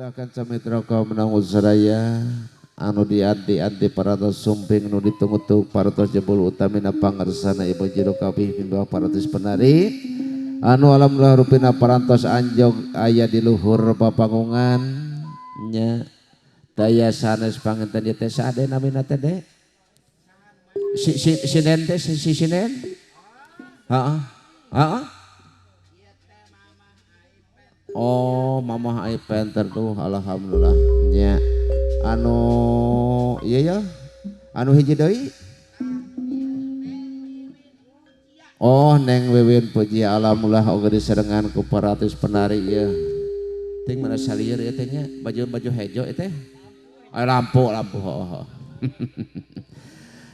Alhamdulillah kanca mitra kaum menang sadaya anu dianti-anti parantos sumping nu ditunggu-tunggu parantos jebul utamina pangersana ibu jero kabih mimba parantos penari anu alhamdulillah rupina parantos anjog aya di luhur papangungan nya daya sanes panginten ieu teh saade namina teh de si si sinen teh si si sinen heeh heeh. Oh, Mamah Aipenter tuh alhamdulillah nya. Anu iya ya. Anu hiji deui. Oh, Neng Wiwin Puji alhamdulillah oge diserengan ku paratus penari ieu. Ting mana salieur ieu teh nya, baju-baju hejo ieu teh. Lampu lampu heuh.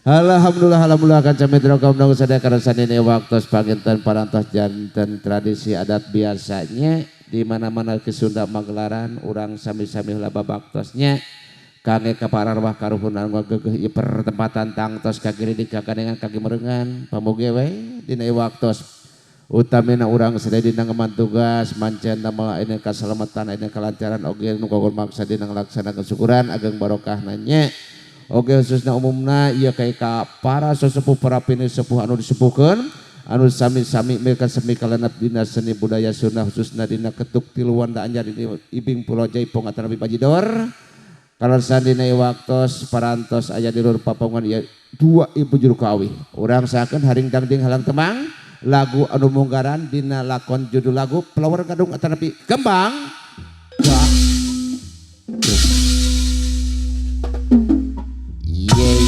Alhamdulillah alhamdulillah kanca mitra kaum nu sadaya karasan ini waktos panginten parantos janten tradisi adat biasanya di mana-mana ke Sunda magelaran urang sami-sami heula babaktosnya kangge ka para arwah karuhun anu ngageugeih ieu pertempatan tangtos kagiri di kagandengan kagimerengan pamuge we dina ieu waktos utamina urang sadaya dina ngemban tugas mancen damel ayeuna kasalamatan ayeuna kalancaran oge nu kagungan maksa dina ngalaksanakeun syukuran ageng barokahna nya. Oge khususna umumna ieu ka para sesepuh para pini sepuh anu disepuhkeun anu sami-sami mereka semi kalenep dina seni budaya Sunda khususna dina ketuk tilu wanda anjar di ibing Pulau Jaipong atanapi Bajidor. Kaleresan dina waktos parantos aya di luhur papangungan ieu dua ibu juru kawih. Urang sakeun haring dangding halang temang lagu anu munggaran dina lakon judul lagu Flower Gadung atanapi Kembang. Yeay.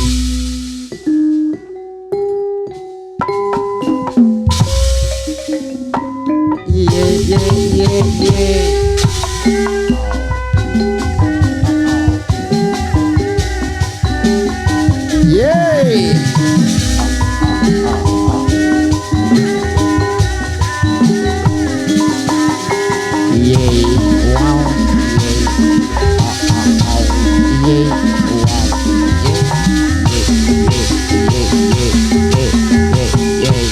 Yeay. Wow. Yeay. Wow. Yeay. Yeay. Yeay. Yeay.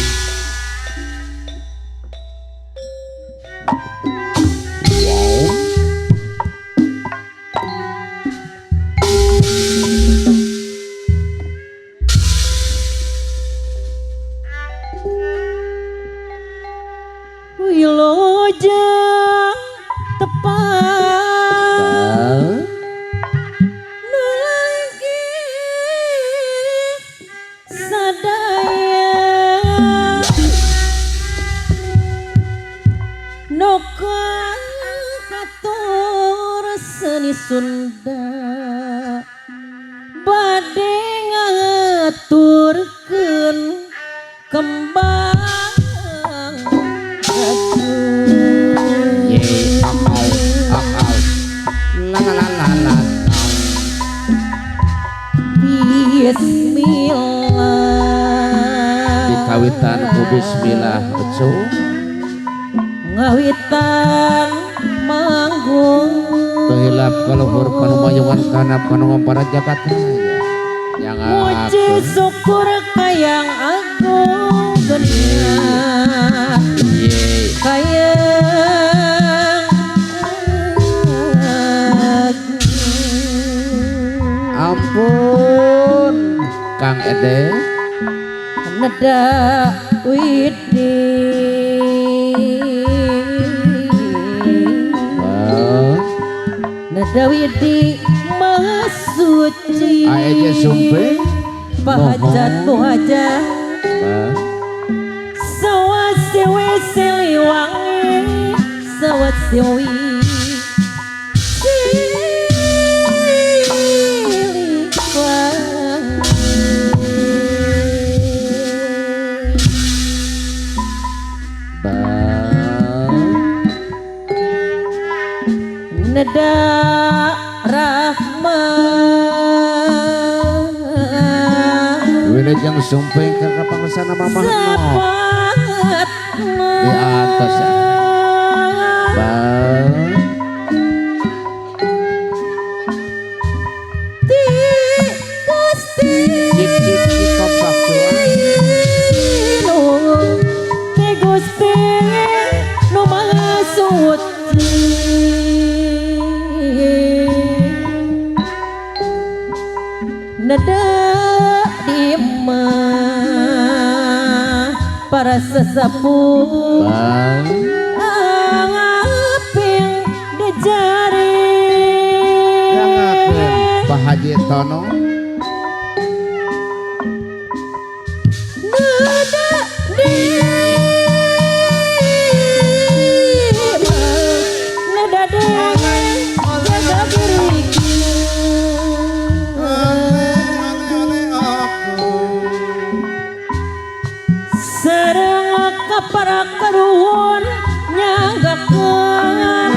Wow. Wilujeng tepang nulagi sadaya nu kahatur seni Sunda bade ngaturkeun kembang Yeay. Au au au. La la la la la. Bismillah Dikawitan ku bismillah ecu. Ngawitan manggung Teu hilap kaluhur panumayungan kana panumampara jagat raya. Yang muji syukur kayang agung dunia Yeay. Kayang agung. Ampun Kang Ede. Neda widi Wow. Neda widi maha suci Aeje sumping. Pahajat buhajat Bah. Sawasiwi siliwangi sawasiwi siliwangi. Bah. Neda rahman Wilujeng sumping ka kapangsana mamah no. Sapat Di atas ya. Bah. Ti Gusti Cik cik cik kompak cuan. Nu ti Gusti nu Maha Suci. Para sesepuh Bang ngaping dejari Dangakeun Pak Haji Tono nada di nada di jaga diriku sareng ka para karuhun nyanggakeun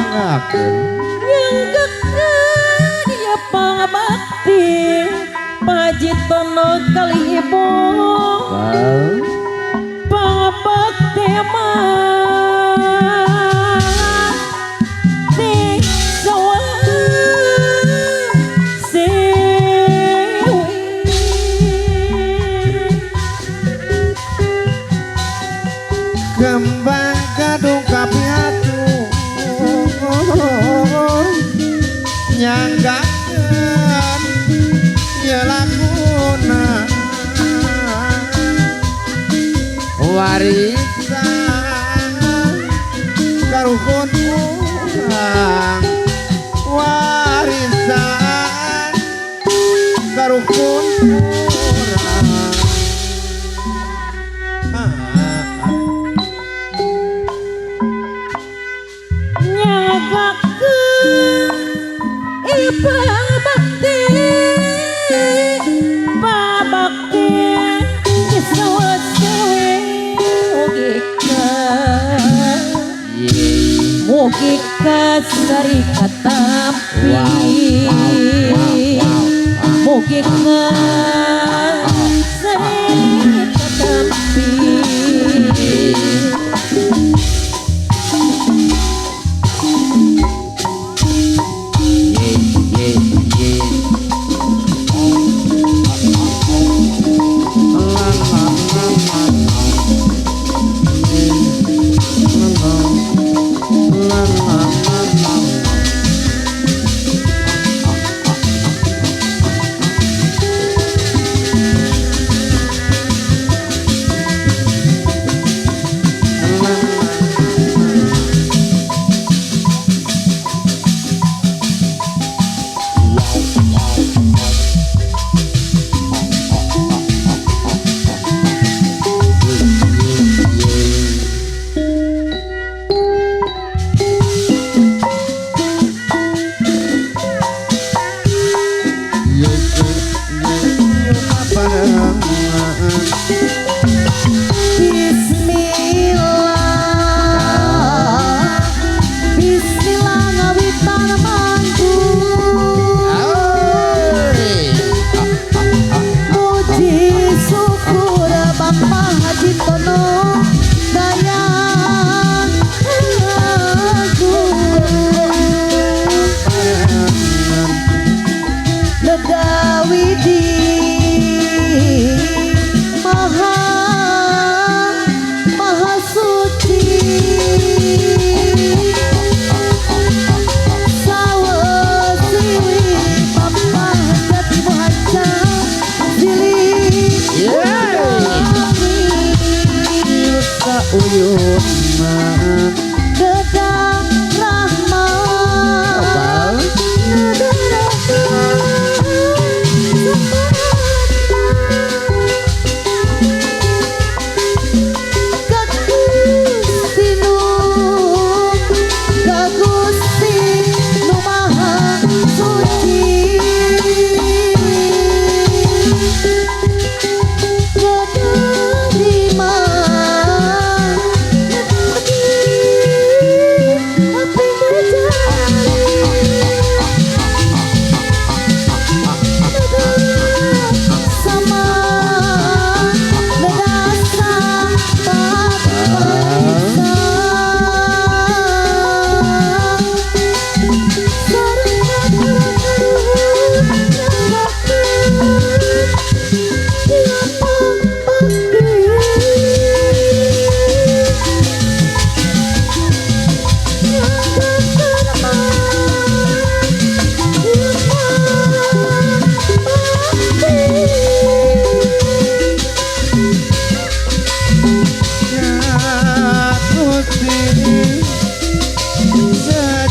nyanggakeun ieu pangabakti Pak Haji Tono kali ibu pangabakti mah ti sawah sewi. Kembang gadung kapiatu nyanggakeun ye lakuna warisan karuhun urang warisan karuhun urang. Nyanggakeun ieu pangabakti pangabakti di sawah sewi mugi ka mugi kasari katampi mugi kasari katampi. Bismillah, bismillah ngawitan mangku muji syukur Bapak Haji Tono dayang agung Ledawidi Maha Maha Suci Sawesiwi Papa Jati Muhaja Zili Sauyunan Dedang Rahman Dedang Rahman Ka Gusti Nu Maha Suci Keterima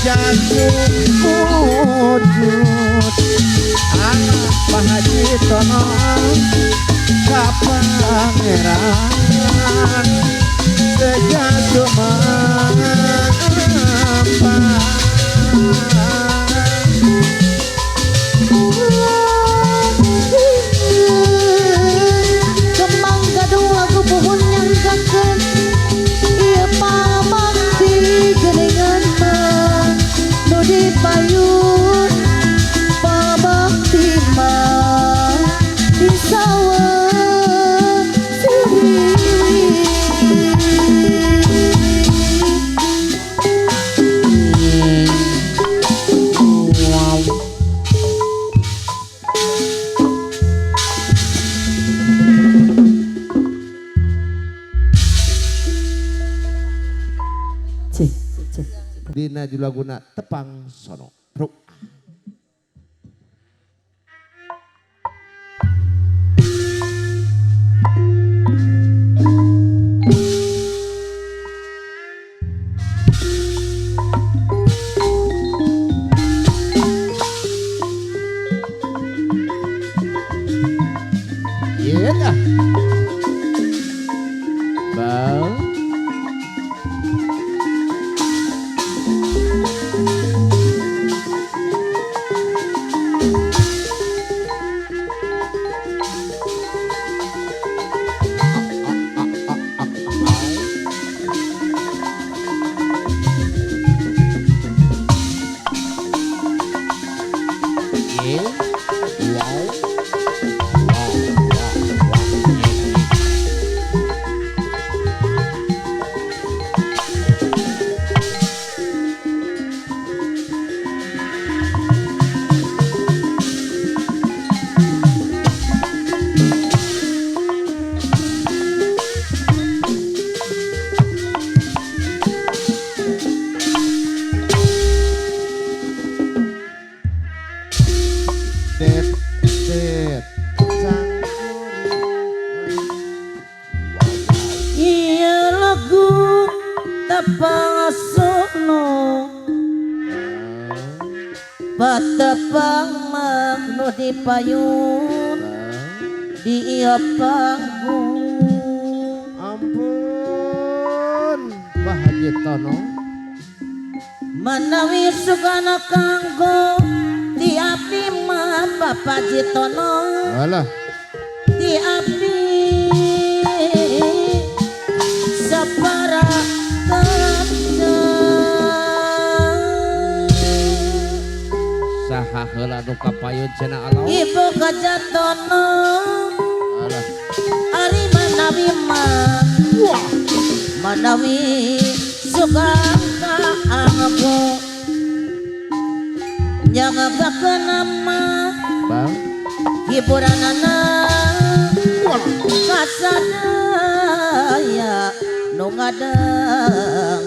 Seja sumujud anak Pak Haji Tono ka pangeran seja sumempang. Kembang gadung lagu puhun nyanggakeun ieu pabakti geuningan mah nu dipayun pabakti mah di sawah siriwi. Cih, cih. Dina julaguna tepang sono. Bro. Iya dah. Bang. Wow. Wow. Wow. Tet tet sang Iya lagu tepang sono patepang mah nu dipayun di ieu panggung. Ampun Pak Haji Tono. Manawi sugana kanggo ti abdi mah Bapak Jitono. Alah. Ti abdi sapara kanca. Saha heula nu kapayun cenah alau. Ibu Kajatono. Alah. Ari manawi mah manawi sugana kanggo nyanggakeun nama Bang hiburanana kasadaya nu ngadeng.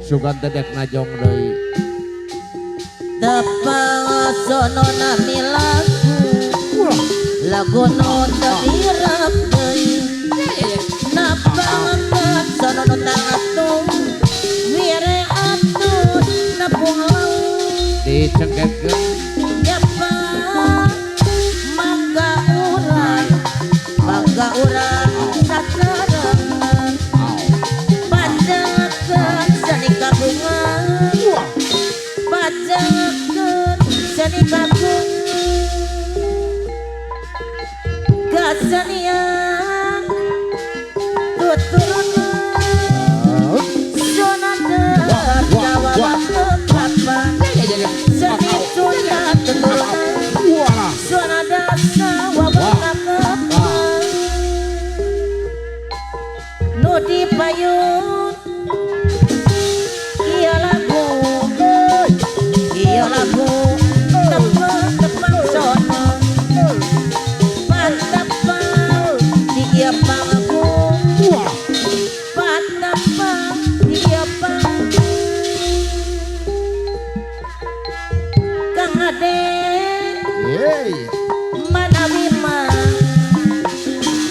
Sugan teh dek najong deui. Tepang sono nami lagu lagu nu teu direp deui. Napang sono nu tangatung wire atuh napung laut. Dicengketkeun Nyapa mangga urang sasarengan bacakeun seni kagungan bacakeun seni kagungan kasenian tuturunan sonada tawa kapan seni Sunda tuturunan sonada sawa kapan nu dipayun ieu lagu tepang sono patepang di ieu panggung patepang di ieu panggung Kang Ade manawi mah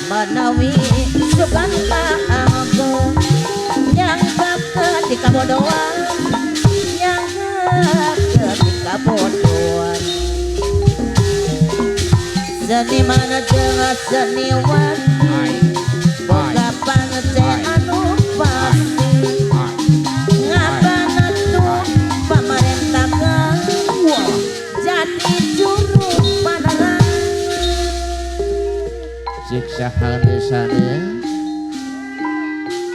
manawi sugan ka aku nyanggakeun di kabodoan nyanggakeun di kabodohan. Seniman jeung seniwan boga pangce anu pasti ngabantu pamarentah jadi juru panaran. Siksa hanesane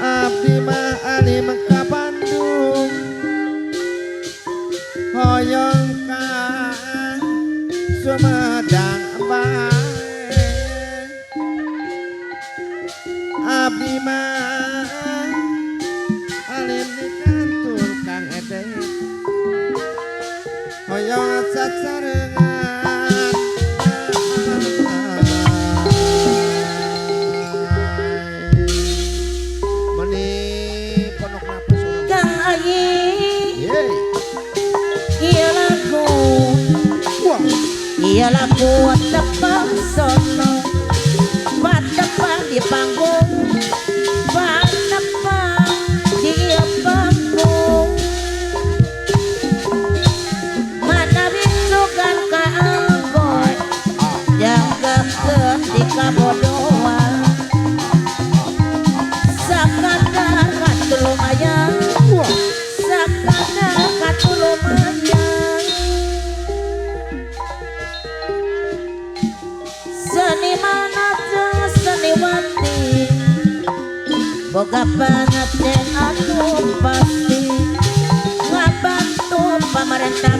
abdi mah alim ka Bandung hoyong ka Sumedang bae abdi mah alim di kantor Kang Ede hoyong sasarengan meni ponok napas urang. Kang Ayi Yeay. ieu lagu Wah. ieu lagu tepang sono patepang di panggung patepang di panggung manawi sugan ka angkot jangkekeun di kabodohan sakadar katu lumayan sakadar katu lumayan. Seniman jeung seniwati boga pangece anu pasti ngabantu pamarentah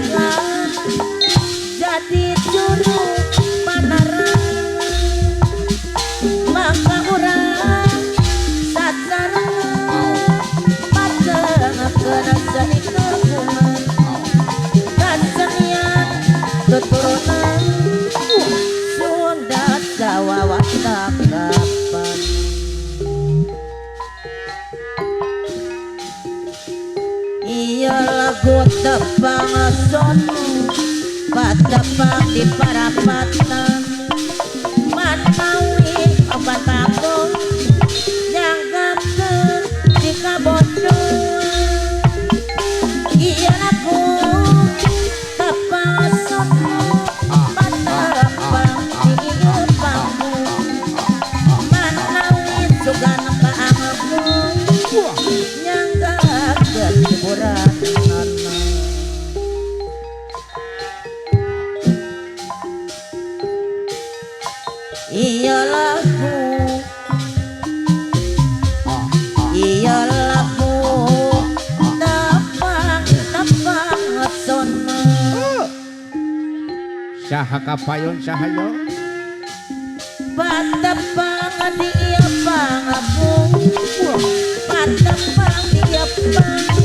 jadi juru panaran maka urang sasarengan pacengekeun seni kagungan kasenian tuturunan Sunda Jawa Watak kapan. Iya lagu tepang sono patepang di parapatan manawi obat panggung nyanggakeun di kabodohan. Iya lagu tepang sono patepang di ieu panggung manawi sugan ka anggung nyanggakeun hiburan. Iya lagu iya lagu tepang tepang sono saha kapayon saha yo patepang di ieu panggung patepang di ieu panggung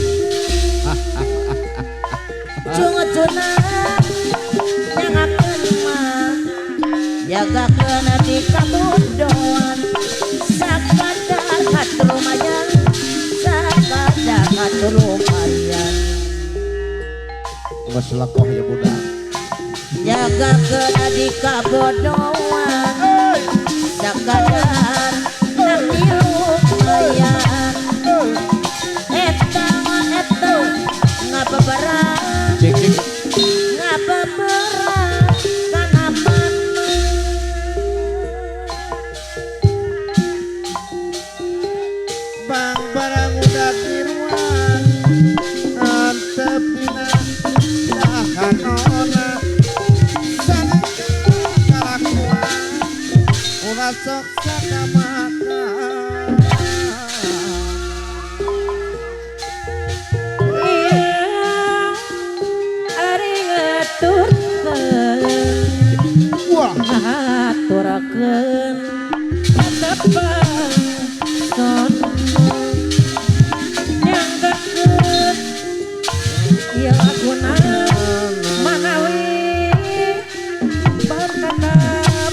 cungucunan nyangakeun mah jagakeun di kabodohan sakadar katu lumayan sakadar katu lumayan geus lekoh ya budak jagakeun di kabodohan sakadar nanti lumayan eta eta ngabeberang cik cik ngabeberang kana mana. Bang barang udah tiruan antep dina dahanona saneka kalakuan ulah sok sakamakan. Iya ari ngaturkeun Wah. ngaturakeun patepang sono nyanggakeun ieu laguna manawi barnatap.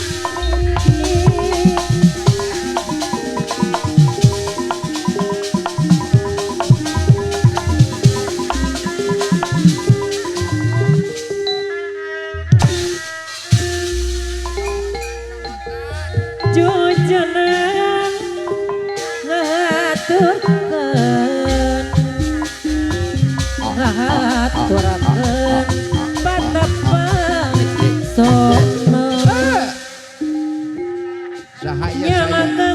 Jujunan ngaturkeun ngaturakeun. Sahaya saya.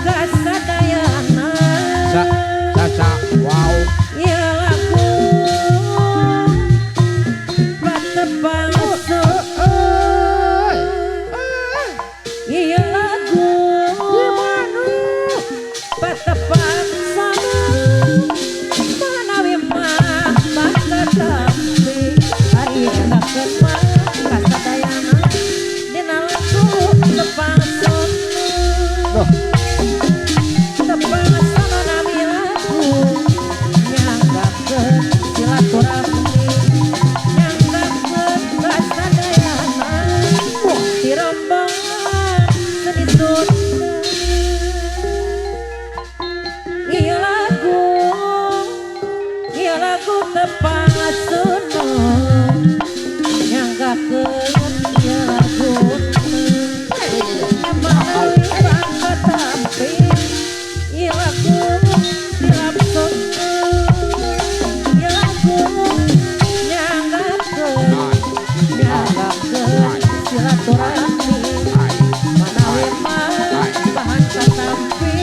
Kasadayana. Sa sa sa wow. Ya laku patepang iya lagu patepang sono manawi mah pakatampi ari nyakeun mah kasadayana dina lagu tepang sono. Tepang sono nami lagu nyanggakeun silaturahmi nyanggakeun kasadayana di rombongan seni Sunda. Ieu lagu tepang sono nyanggakeun ieu lagu manawi pakatampi ieu lagu tilap sono ieu lagu nyanggakeun nyanggakeun silaturahmi manawi mah bahan katampi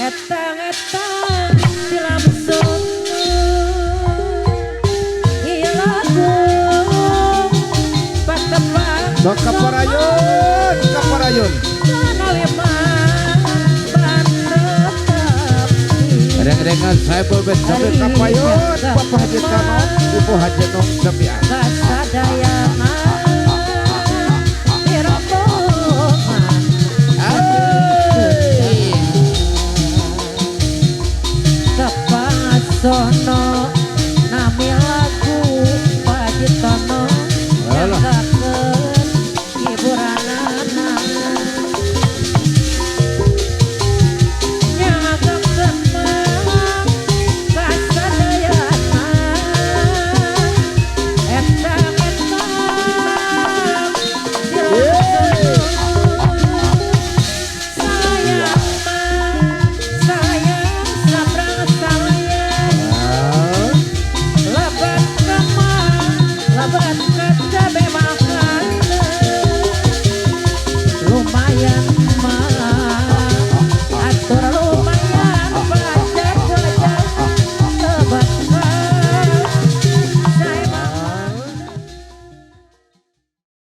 etang-etang tilam sono ieu lagu patepang Sok kaparayun, kaparayun. manawi mah pakatampi. Reng-rengan saya bebet Sampai kapayun, Bapak Haji Tanong, Ibu Haji Nong samian. Kasadayana.